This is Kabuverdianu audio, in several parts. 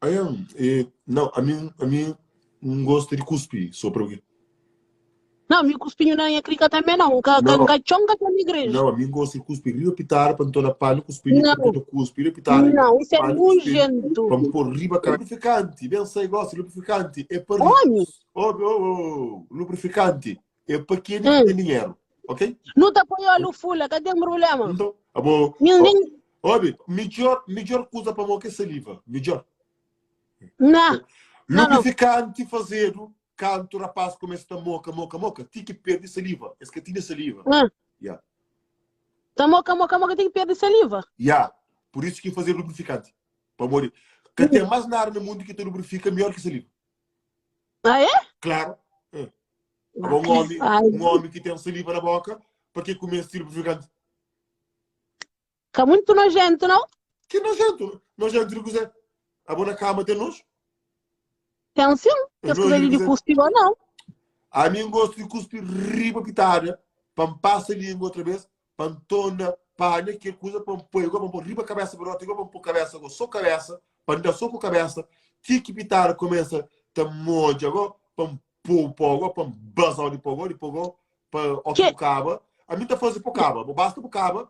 Aian, e, não, ami, ami N gosta di kuspi, so pra ki. Não, mi kuspinhu na nha krika tanbe não. Nka, ka, Não, nka txon ka ta na igreja. não, ami N gosta di kuspi riba pitada pa N torna panha kuspinhu, pa N Não, torna kuspi riba pitada, não, isso é panha kuspinhu, nojento. pa N pôr riba ka. Lubrifikanti, ben sai gosi, lubrifikanti é pa Omi, rikus. Obi, oh, oh, lubrifikanti é pa keni ki hum, ten dinheru, ok? nu ta poi óleo fula, ka ten problema. Nton, abo, Nin, oh, nin, obi, midjor, midjor kuza pa mo ke saliva, midjor. Na, não, não. Lubrifikanti fazedu kantu rapaz kumesa ta moka, moka, moka, ti ki perde saliva. Es ka tinha saliva. Ah. Ya. Ta moka, moka, moka, ti ki perde saliva. Ya. Pur isu ki fazedu lubrifikanti. Pamodi ka ten mas nada na mundu ki ta lubrifika mior ki saliva. Ah, é? Klaru. É. Abo un omi, un omi ki ten saliva na boka, pa ke kume sti lubrifikanti? Ka muito nojento, não? Ki nojento? Nojento di kuzê? Abo na kama ten nojo? Ten sim. Kes kuza li di kuspi igual não. Ami N gosto di kuspi riba pitada pa N pasa lingua outra vez, pa N torna panha kel kuza pa N poi igual pa N poi riba kabesa pa rota igual pa N poi kabesa go so kabesa pa N da so ku kabesa ti ki pitada kumesa ta modja go pa N pô pó go pa N bazau di pó go di pó go pa o ki bu kaba ami ta faze po kaba bo basta bu kaba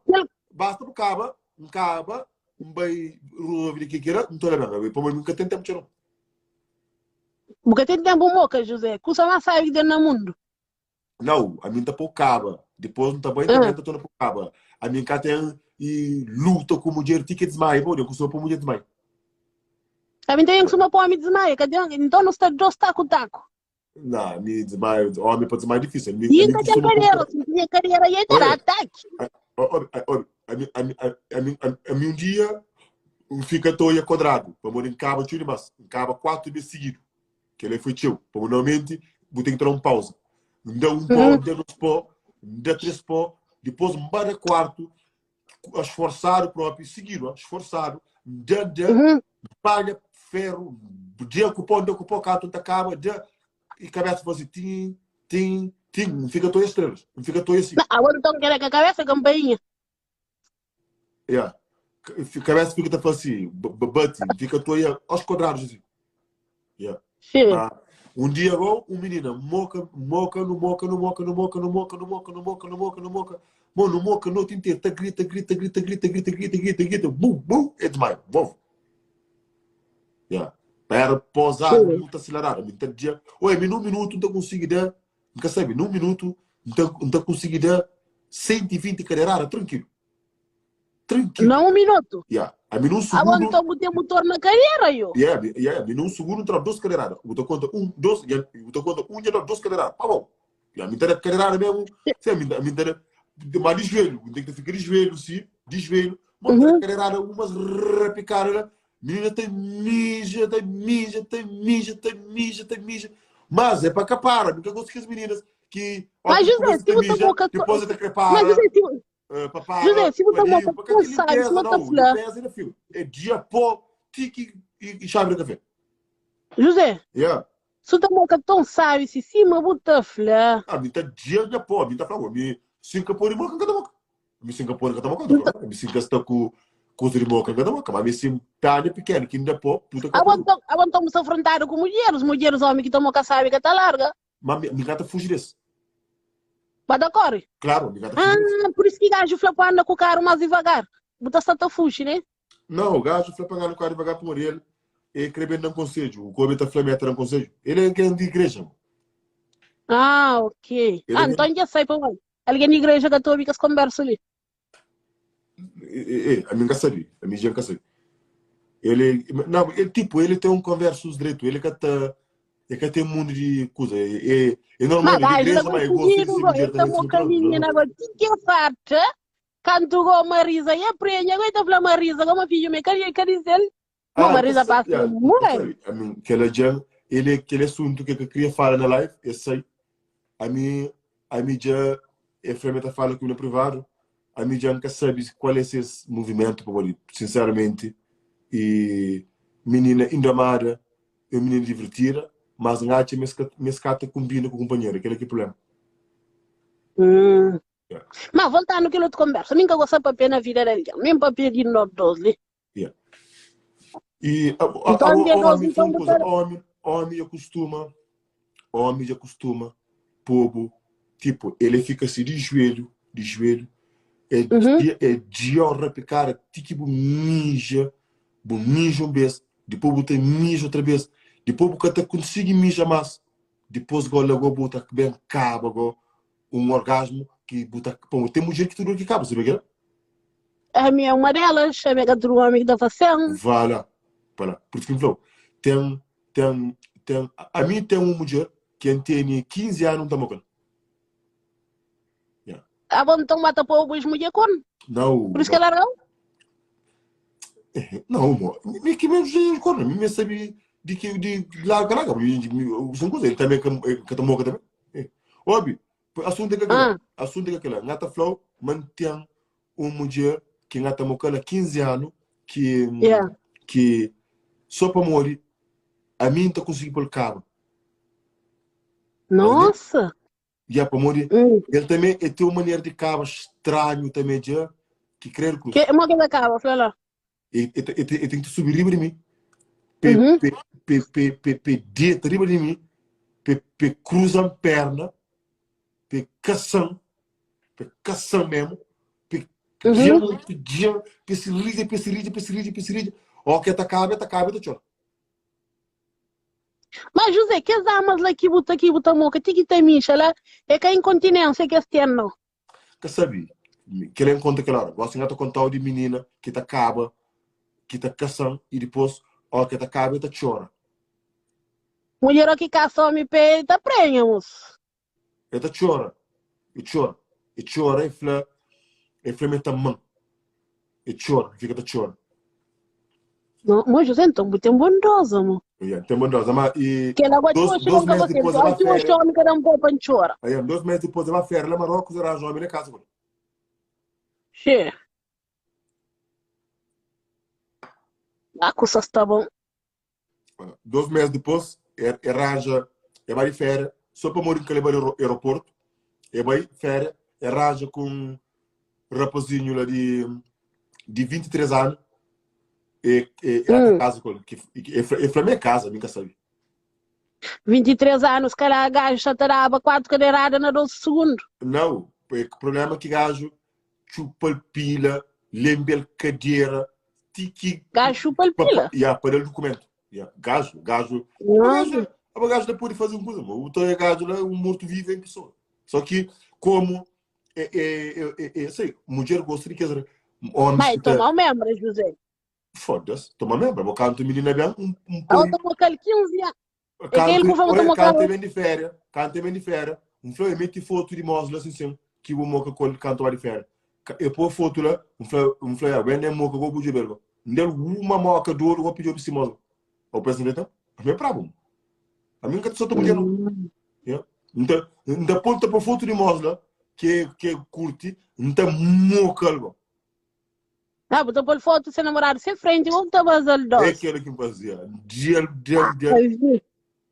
basta bu kaba N kaba N bai resolve di kikira N ta leba pamodi mi ka ten tempu txeu nau. Bu ka ten tempu moka José kusa mas sabi ki ten na mundu. Nau ami N ta po kaba dipos N ta bai N ta ben N ta torna po kaba ami N ka ten i luta ku mudjer ti ki dismaia pamodi N kustuma po mudjer dismaia. Ami N ta ben kustuma po omi dismaia ka ten nton nu sta dos taku taku. Na, mi desmaio, homem para desmaio é difícil. Mi, E mi ka ten costuma cadeira, se tinha cadeira ia ter Olha, ataque. a, a, a, a, a, a, mi um dia um fica toia quadrado, para morrer em caba tio demais, em caba quatro vezes seguido. Que ele foi tio, para normalmente vou ter que tomar um pausa. Me dá um pó, me dá dois pó, me dá três pó, depois me dá quarto, esforçado próprio, seguido, esforçado, dá, dá, Uhum. palha, ferro, dia ku pó, dia ku pó, kantu ta kaba, dia, e cabeça faz tim, tim, tim, não fica todas estrelas, não fica toda assim. Não, agora então quer que a cabeça campainha. Yeah. Cabeça fica tá assim, bate, fica toda aos quadrados assim. Yeah. Sim. Ah, um dia agora, um menina, moca, moca, no moca, no moca, no moca, no moca, no moca, no moca, no moca, no moca, mano, no moca, noite inteira, tá grita, grita, grita, grita, grita, grita, grita, grita, bum, bum, é demais, bom. Yeah. Era posado, Sim. muito acelerado. Mi tá dia, oi, mi num minuto não tá consegui dar, nunca sabe, num minuto não tá, não tá consegui dar 120 cadeirada, tranquilo. Tranquilo. Na um minuto. Yeah. A mi num Agora segundo, então bu ten motor na cadeira, yo. Yeah, yeah, mi num segundo entra dos cadeiradas. Bu ta conta um, dos, yeah, bu ta conta um, já dá dos cadeiradas. Pá bom. Yeah, mi ta da cadeirada mesmo. Sim, mi ta, mi ta da, mas de joelho, tem que ficar de joelho, sim, de joelho. Mas ta da Uhum. cadeirada umas rapicada lá. Menina tem mija, tem mija, tem mija, tem mija, tem mija. Mas é para capar, nunca gosto que as meninas que ó, Mas que José, começa se a bu ta mija, boca depois te Mas prepara, José, se bu eh, pa José, para, si bu pa ta moka limpa, ka tão ki sabe, limpeza sima ta não, fla. limpeza na fio. É dia pó, tiki e, e chave de café. José, Yeah. si bu ta moka tão sabe si sima bu ta fla. Ah, mi ta dia nha pó, mi ta fla, mi se nka pode moka, nka ta moka. Mi se nka pode, nka ta moka, nka ta moka. Mi se nka sta ku kusa di moka, nka ta moka. Mas mi se tanya pequeno, ki nda pó, puta ka Abo pode. nton, abo nton bu sta afrontadu ku mudjeris, mudjeris omi ki ta moka sabe ka ta larga. Mas mi, mi ka ta fugi des. Ba ta kore. Claro, mi ka ta fugi des. Ah, por isso ki gajo fla pa anda ku karu mas divagar. Bu ta sta ta fugi, né? Não, o gajo fla pa anda ku karu divagar pamodi el e kre ben dan konsedju. O Kobe ta fla mi el ta dan konsedju. El é algen di igreja. mo. Ah, ok. El Ah, é nton dja sai pamodi algen di igreja ka ta obi kes konbersu li. É, é, ami N ka sabe. Ami dja N ka sabe. El é, não, el tipo, ele tem um conversos direito, ele ka ta, ele ka tem mundo de coisa. É, é, é normal, Ma ele é de gajo la igreja, mas ele gosta de konsigidu ser go, mulher el ta também, assim, moka pronto, minina normal. go, ti ki e farta, kantu go Marisa ia prenha go, el ta fla Marisa go ma fidju me ka ka dizel, mo Ah, N ka Marisa sabe, pasa yeah, N ka muai. sabe. Ami, kel dja, ele, kel assunto que eu queria falar na live, eu sei. Ami, ami dja, e fla mi ta fala ku mi na privado, ami dja N ka sabe qual é ses movimento, pamodi, sinceramente, e menina indomada, é um menina divertida, mas N atxa ma es ka, ma es ka ta kombina ku kunpanheru, kel-la ki é problema. Hum. Yeah. Ma voltando kel otu konbersa, mi N ka gosta papia na vida di algen, mi N papia di nos dos li. Yeah. E a, a, Nton, a, dia 2, omi, nton, fala bu coisa, ta. omi, omi já costuma, omi já costuma, povo, tipo, ele fica assim de joelho, de joelho, é Uhum. dia, é dia rapicada, ti que bu mija, bu mija um vez, depois bu ta mija outra vez, depois bu ka ta consegui mija mais, depois go lago bu ta bem caba go um orgasmo que bu ta, pô, tem mulher que tudo que caba, sabe aquela? Ami é uma delas, ami é ka tudu omi ki ta fase-m. Vá lá, vá lá. Por isso que me falou, tem, tem, tem, a mim tem uma mulher que eu tenho 15 anos, não tá mocando. Yeah. Abo nton ba ta pô bu ex-mulher kon? Não, Por isso que não. ela largau? Não, amor. Me que mesmo jeito corno, me sabe de que de larga larga, me me são coisas, ele também que que tá moca também. Eh. Obi, assunto é que aquela, Ah, assunto é que aquela, ngata flow mantém un mudjer ki N ta moka-l a 15 anu ki yeah. ki so pamodi ami N ta konsigi pô-l kaba. Nossa! Ya, pamodi Hum. el tanbe el ten un manera di kaba stranhu tanbe dja ki kredu krus. Ke, mo ke ta kaba? Fla la. El, el, el, el ten ki subi riba di mi pe, Uhum. pe, pe, pe, pe, pe deta riba di mi pe, pe kruza-m perna pe kasa-m Pe kasan mesmo, pe Uhum. djan, pe djan, pe se rija, pe se rija, pe se rija, pe se rija. Ó ke ta kaba, ta kaba, ta txora. Mas José, kes amas la ki bu ta ki bu ta moka ti ki ta mixa la, é ka inkontinênsia ki es ten no. Ka sabi, kel en konta kel ora. Gosi nga ta kontau di minina ki ta kaba, ki ta kasan i dipos ó ke ta kaba e ta txora. Mulher ó ki kasa omi pe ta prenha mos. El ta txora, el txora, el txora, el fla, el fla ma el ta ama-m. El txora, el fika ta txora. No, mo José, nton bu ten bondoza, mo. Ya, N ten bondoza, ma i Kel agua ti dos, oxi dos nunka mês você, dipôs el ba ti oxi féria. omi ka da-m po pa N txora. Aia, dos mês dipôs el ba féria la Marocos, el ranja omi la kaza ku el. Xê. Ah, kusa sta bon. Dos mês dipôs, e e ranja, e bai di féria, sô pamodi N ka leba-l aeroportu, e bai féria, e ranja ku un rapazinhu la di di 23 anu, e e e ata Hum. kaza ku el. Ki e fla e fla ma e kaza, mi N ka sabe. 23 anu, se calhar gajo xa ta daba 4 cadeirada na 12 segundo. Nau, é ki problema ki gaju txupa-l pila, lenbe-l kadera, ti ki Gajo chupa-l pa, pila. ya, pa da-l dukumentu. Ya, gajo, gajo, aba gajo, Não. aba gajo la pode fazer um coisa, mas o tal é gajo lá é um morto vivo em pessoa. Só que como é, é, é, é, é, sei, mulher gosta de que homens Vai que tá, tomar o membro, José. foda-se, toma membro, bo canto menina bem, um, um A põe outra mocal 15 anos. É que ele Kantu, por favor oi, tomou kantu cal. é ben di féria, kantu é ben di féria, N fla, e meti fotu di mos la sin sin, ki bu moka kol kantu ba di féria. Ka, e po fotu la, N fla, N fla, ya, ben den moka go bu djobel go. N del uma moka dodu go pi djobi si mos. Ou pensa N ta, ami é brabu. Ami N ka ta sota mudjer no. Hum. Ya. N ta, N ta pol ta po fotu di mos la, ke, ke kurti, N ta mokal go. Ah, bu ta pôl foto se namorado se frente, ou ta baza-l É dose. aquela que fazia. Del, del, del. Ai, vi.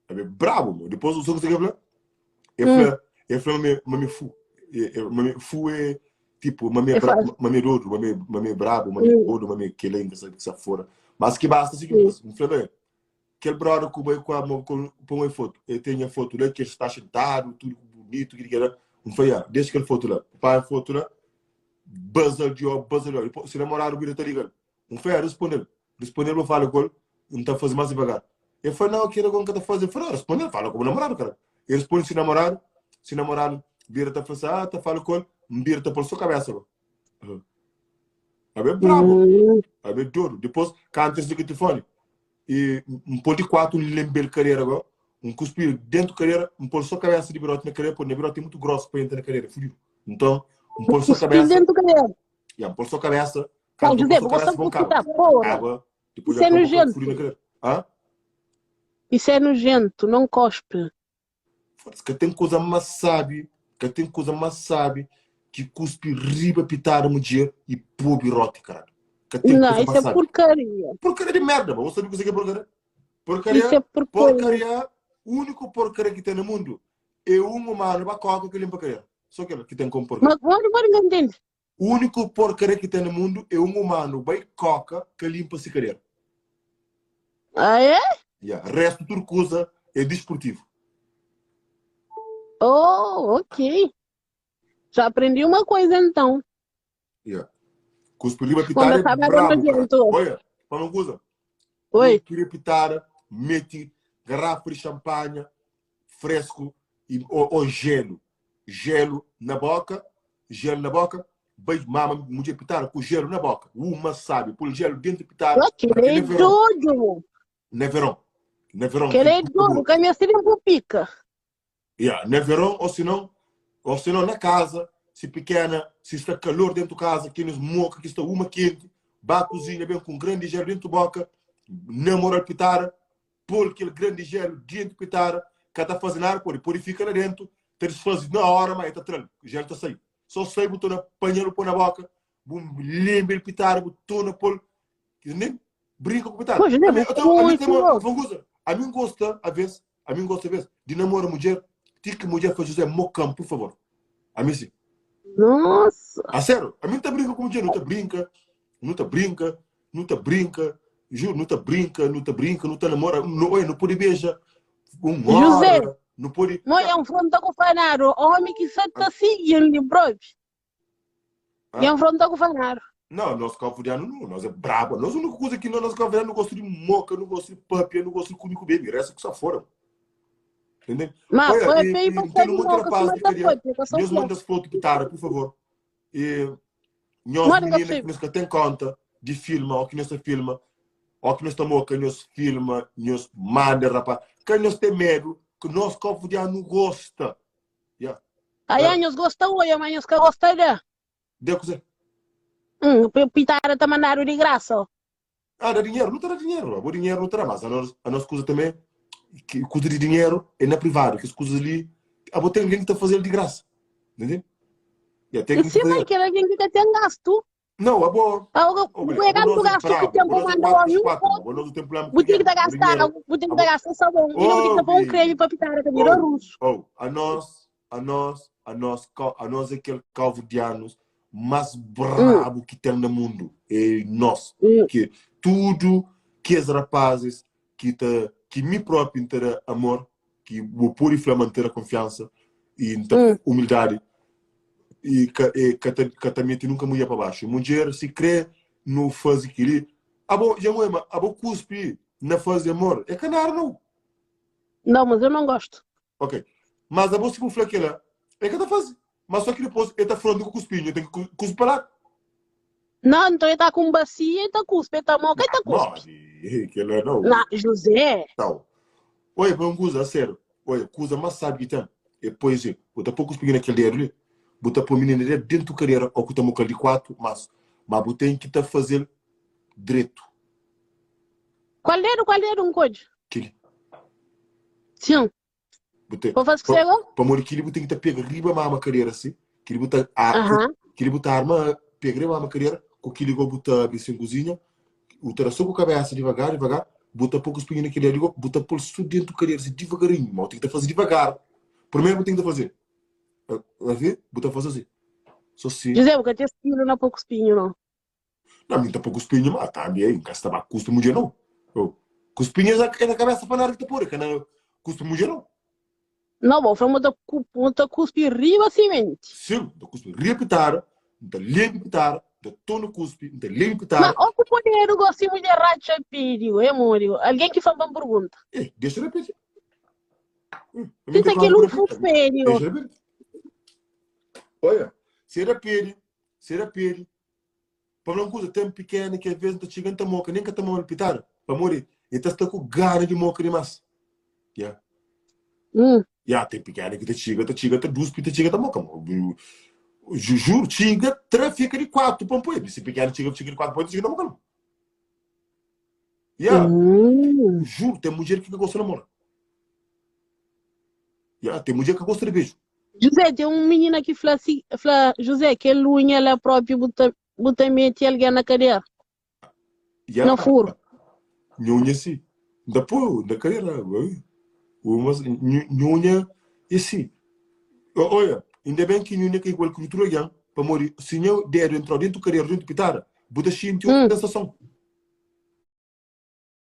É brabo, meu. Depois o que você quer falar? Eu Hum, falei, eu falei, mami, mami fu. Mami fu é tipo, mami é é bra, fácil. mami é dodo, mami, mami é brabo, mami é Hum, dodo, mami é aquele ainda sabe que se fora. Mas que basta assim que hum. me falei, aquele brother que vai com a mão com põe uma foto. Ele tem a foto lá que ele está sentado, tudo bonito, que que era. Não foi, ah, deixa aquela foto lá. Pai a foto lá, basal de ó, basal de ó. Depois, se namorado vira tá ligando. Não foi, ah, respondeu. Respondeu, eu falo com ele, não tá fazendo mais devagar. Ele falou, não, aquilo que eu tá fazendo. Eu falei, não, respondeu, fala com o namorado, cara. Ele responde se namorado, se namorado vira tá fazendo, ah, tá falando com ele, vira tá por sua cabeça, bro. É bem brabo, Hum. é bem duro. Depois, canta esse telefone. E um pôr de quatro, um lembel cadeira agora, um cuspir dentro da cadeira, um pôr só cabeça de birote na cadeira, pô, na birote é muito grosso para entrar na cadeira, fudido. Então, um pôr só Cuspir cabeça, dentro do cabelo. yeah, um pôr só cabeça, Não, canto José, pôr só você cabeça, bom cuspir cabo. tá porra. Água, depois Isso já é acabou com fudido na nojento. cadeira. Hã? Isso é nojento, não cospe. Foda-se, que tem coisa mais sabe, que tem coisa mais sabe que cuspe riba pitada mulher e pôr birote, caralho. Que tem Não, coisa isso mais é sabe. porcaria. Porcaria de merda, mano. Você sabe o que é porcaria? Isso é Porcaria, porcaria. porcaria, único porcaria que tem no mundo é um humano bacoca que limpa a cadeira. Só aquele que tem como porcaria. Mas onde pode não entende? O único porcaria que tem no mundo é um humano bacoca que limpa a cadeira. Ah, é? Yeah. Resto tudo kuza é desportivo. Oh, ok. Já aprendi uma coisa então. Yeah. Cuspe riba pitada é Quando sabe brabo, agora cara. gente. Olha, fala uma coisa. Oi. Cuspe riba pitada, mete garrafa de champanhe fresco e, ou, ou gelo. Gelo na boca, gelo na boca, vai mama mulher pitada com gelo na boca. Uma sabe, põe gelo dentro de pitada. Que Porque é na verão, doido. na verão, na verão. Que é doido, que a minha filha não pica. Yeah, na verão, ou se não, ou se não na casa, se pequena, se está calor dentro de casa, que nos moca, que está uma quente, vá à cozinha bem com um grande gelo dentro da boca, namora pitar, pôr aquele grande gelo dentro de pitar, que está fazendo nada, pode, pode ficar lá dentro, te desfaz na hora, mas está tranquilo, o gelo está saindo. Só sai, botou na panhelo, põe na boca, bum, lembra ele pitar, botou na pôr, nem brinca com pitar. Pois, né? A mim, então, a mim tem uma, Muito. uma coisa, a mim gosta, a vez, a mim gosta, a vez, de namorar mulher, ti que mulher faz José Mocam, por favor. A mim sim. Nossa. A sério, a mim tá brinca com mulher, não tá brinca, não tá brinca, não tá brinca, juro, não tá brinca, não tá brinca, não tá namora, não, oi, não pode beijar, uma José. hora, não pode. Mãe, é um fronta com fanaro. Homem que só tá seguindo, bro. Ah. É um fronta com fanaro. Não, nós cabo-verdiano não, nós é brabo. Nós a única coisa que nós, nós cabo-verdiano não gosta de moca, não gosta de papia, não gosta de comer com bebê, resta que só fora. Entendeu? Mas Olha, foi e- bem e para tem fazer um monte de moca, rapaz se que mata queria- foi, porque só Deus foi. manda as fotos pitada, por favor. E nós, Manda, meninas, Felipe. que nós que tem conta de filma, ou que nós filma, ou que nós estamos que nós filma, nós manda, rapaz. Que nós tem medo, que nós cabo-verdiano não gosta. Yeah. Aí, nós gosta hoje, mas nós que gosta de. Deu coisa. Pitara tá mandando de graça. ó. Ah, dá dinheiro, não terá dinheiro. O dinheiro não terá, mas a nós, a nossa coisa também, que coisa de dinheiro é na privada, que as coisas ali, a botar alguém que está fazendo de graça. Entendeu? Yeah, tem E que se fazer. vai que alguém que tem gasto, Não, a boa. Ah, o Olha, é tanto nós é gasto que brabo, tempo nós é manda quatro, homem um quatro, pouco. nós não tem problema com Vou ter que dinheiro, tá gastar, dinheiro. vou ter que tá gastar sabão. E não vou ter que pôr um Ouve. creme para pitar a cabelo russo. Oh, a nós, a nós, a nós, a nós é aquele calvo-dianos mais brabo que tem no mundo. É nós. Hum. Que tudo que os rapazes que, te, que me próprio ter amor, que o puro e flama ter a confiança e ter Hum. humildade e que, e, que, te- que também te nunca mulher para baixo. Mulher se crê no faz aquilo. Abo, já não é, abo cuspe na fase de amor. É canar, não. Não, mas eu não gosto. Ok. Mas a bolsa que eu falei aquela, é que tá fazendo. Mas só que depois ele tá falando com o cuspinho, eu tenho que cuspir lá. Não, então ele tá com bacia, ele tá cuspe, ele tá moca, ele tá cuspe. Não, que ela não. Não, José. Não. Oi, mas coisa, a sério. Oi, coisa mais sabe que tem. E depois, botar pouco cuspinho naquele dedo ali, botar pôr menino dentro do cadeira, ou que tá moca de quatro, mas, mas tem que tá fazer direito. Qual dedo, qual dedo, um código? Aquele. Sim. Botei. Vou fazer com você agora? Para morrer, aquele tem que tá pega riba mama cadeira assim. Aquele botar a Aham. Aquele botar arma, pega riba mama cadeira, com aquele go botar assim cozinha, o terá só com a cabeça devagar, devagar, botar pouco espinho naquele ali, botar pôr isso dentro do cadeira assim, devagarinho, mas tem que tá fazer devagar. Primeiro tem que tá fazer. A ver? Botar fazer assim. Só assim. José, porque tem espinho não é pouco espinho, não. Não, não tá pouco espinho, mas também, em casa tá custa mulher não. Cuspinho é na cabeça para nada que tá pôr, que não custa mulher não. Não, bom, foi uma cuspe riba semente. Sim, da cuspe repitar, da lempitar, da tono cuspe, da lempitar. Mas o que poder gosto de racha pediu, é moriu. Alguém que faz uma pergunta. Eh, deixa eu repetir. Tem aquele um fufério. Deixa eu repetir. Olha, se repete, se repete. Para uma coisa tão pequena que às vezes não está chegando a moca, nem que está mal repitar, para morrer. E está com gana de moca demais. Yeah. Hum. Ya, tem pequena que te chega, te chega, te duspe, te chega, te moca. Juro, chega, trafica de quatro, pão, põe. Se pequena chega, chega de quatro, põe, chega, moca. Ya, Hum. juro, tem mulher que gosta de namorar. Ya, tem mulher que gosta de beijo. José, tem um menino aqui que fala assim, fala, José, que lunha ela própria bota, bota mete alguém na cadeira. Ya, Não furo. Nhunha sim. Da pô, da cadeira. Uma, nhunha, e sim. Olha, ainda bem que nhunha que é igual que o outro para morrer. Se não dedo entrou dentro do cadeira, dentro do pitar, bota sentir Hum. sensação.